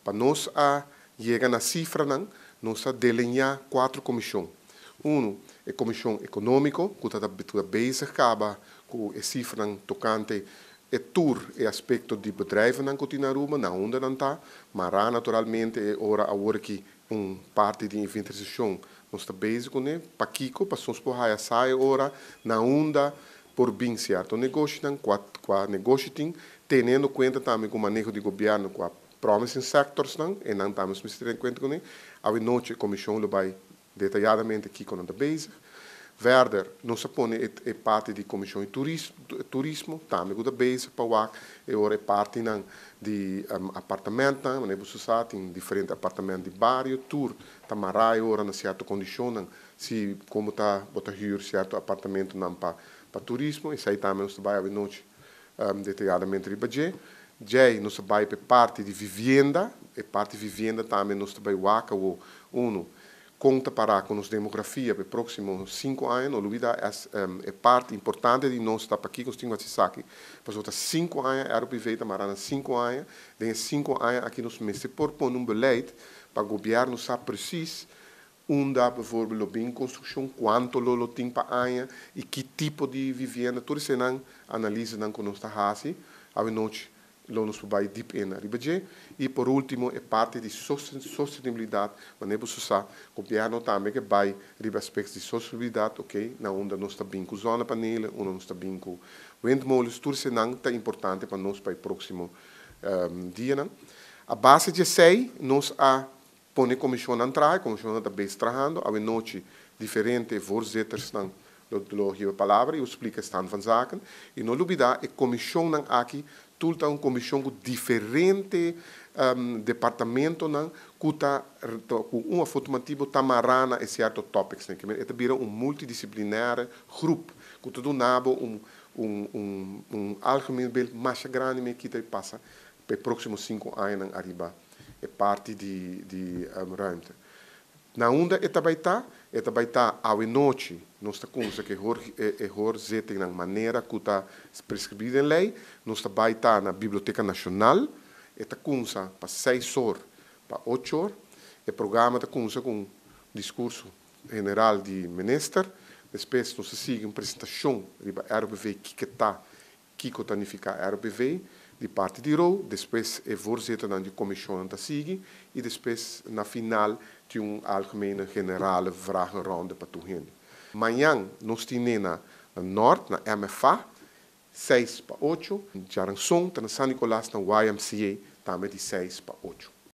Pa nos a yega na sifranan, nos a delineá kuater komishon. Unu, e komishon ekonómiko, ku ta bezig kaba ku e sifranan tokante e tur e aspekto di bedrijvennan ku tin na Aruba, na unda nan ta, mará naturalmente e ora awor aki un parti di inventarisashon nos ta bezig kuné. Pakiko? Pasobra nos por haya sa e ora na unda por bin sierto negoshinan, kua kua negoshi tin, teniendo kuenta tambe ku maneho di gobièrnu ku a promising sectorsnan, e nan tambe nos mester tene kuenta kuné. Awe nochi e komishon lo bai detayadamente kiko nan ta bezig. Verder, nos a pone e parti di Komishon di Turismo tambe ku ta bezig pa wak e ora e partinan di apartamentnan. Manera boso sa tin diferente apartament di bario, tur ta mará e ora na sierto kondishonnan si komo ta bo ta hür sierto apartamentonan pa pa turismo. Esei tambe nos ta bai awenochi detayadamente riba dje. Djei nos a bai pa e parti di vivienda, e parti vivienda tambe nos ta bai wak awo unu. Kon ta pará ku nos demografia pa e próksimo sinku aña? No lubidá es e parti importante di nos ta pakiko nos tin ku hasi esaki, pasobra ta sinku aña ROPV ta mará na sinku aña. Den e sinku aña aki nos mester por pone un beleid pa gobièrnu sa presis unda bijvoorbeeld lo bin konstrukshon, kuantu lo lo tin pa aña i ki tipo di vivienda. Tur eseinan analisenan ku nos ta hasi awenochi lo nos por bai dip in ariba dje. I por ultimo e parti di sostenibilidat, manera boso sa, gobièrnu tambe ke bai riba aspekto di sostenibilidat, oke, na unda nos ta bin ku zonnepanelen, unda nos ta bin ku windmolens, tur eseinan ta importante pa nos pa e próksimo dianan. A base di esei nos a pone komishonnan traha, e komishonnan ta bes trahando, awenochi diferente voorzittersnan lo lo hiba palabra i lo splika e stand van zaken. I no lubidá e komishonnan aki tur ta un komishon ku diferente departamentonan ku ta ku un òf otro motibu ta mará na e sierto topicsnan. Ke men e ta bira un multidisciplinaire groep ku ta duna bo un un un un algemeen beeld masha grandi men kita pasa pa e próksimo sinku añanan ariba e parti di di ruimte. Na unda e ta bai ta? E ta bai ta awe nochi. Nos ta kumsa ku e e hoorzittingen manera ku ta preskribí den lei. Nos ta bai ta na Biblioteka Nashonal. E ta kumsa pa seis or pa ocho or. E programa ta kumsa ku un diskurso general di minister. Despues nos ta sigui un presentashon riba ROPV kiko ta Kiko ta nifiká RBV di parti di rou, despues e voorzitternan di komishonnan ta sigui i despues na final tin un algemene generale vragenronde pa tur hende. Mañan nos tine na Nort na MFA seis pa ocho, djaranson ta na San Nicolas na YMCA tambe di seis pa ocho.